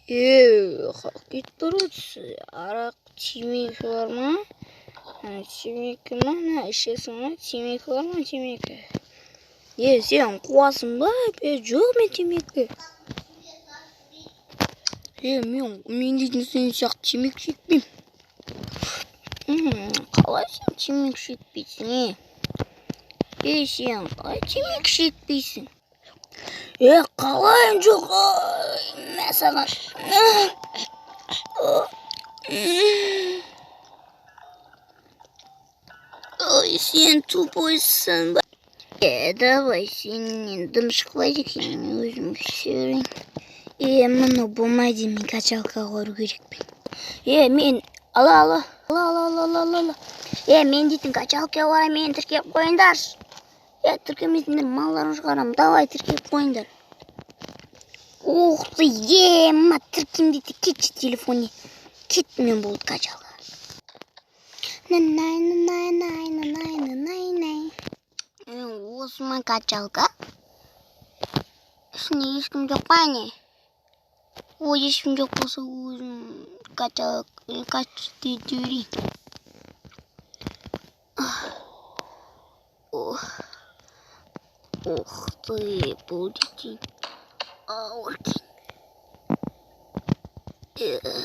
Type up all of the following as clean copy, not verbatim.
Е, кетіп бара жатсыз. Арақ, темекі бар ма? Ана, темекі ма? Ана, ішесің ба? Темекі бар ма, темекі? Е, сен қуасың ба? Е, жоқ, мен темекі. Е, мен дейтін сен сияқты темекі шекпеймін. Қалай сен темекі шекпейсің, е? Е, сен қалай темекі шекпейсің? Е, қалай жоқ? Ой, мә саған. Ой, сен тупойсың ба? Е, давай, сенен дым шықпайды екен, мен өзім іше берейін. Е, мынау болмайды, мен качалкаға бару керекпін. Е, мен, ала, ала, ала, ала, ала, ала, ала, ала. Е, мен дейтін качалкаға барамын, мені тіркеп қойыңдаршы. Е, тіркемесеңдер, малдарың шығарамын, давай тіркеп қойыңдар. Ух ты, ема, тіркеймін дейді, кетші телефонне. Кеттім мен, болды качалка. Най, най, най, най, най, най, най. Е, осы ма качалка? Ішінде ешкім жоқ па, не? Ой, ешкім жоқ болса, өзім качалка качать жіберейін. Ох, ух ты, бұл дейтін ауыр екен.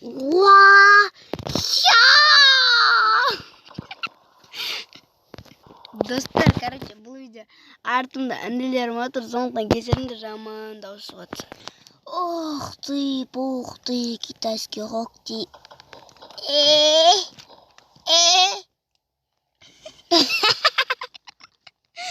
Уа! Ша! Достар, короче, бұл видео артымда інілерім отыр, сондықтан кешіріңдер, жаман дауыс шығып жатса. Ох ты, бух ты, китайский рок ты. Э, э.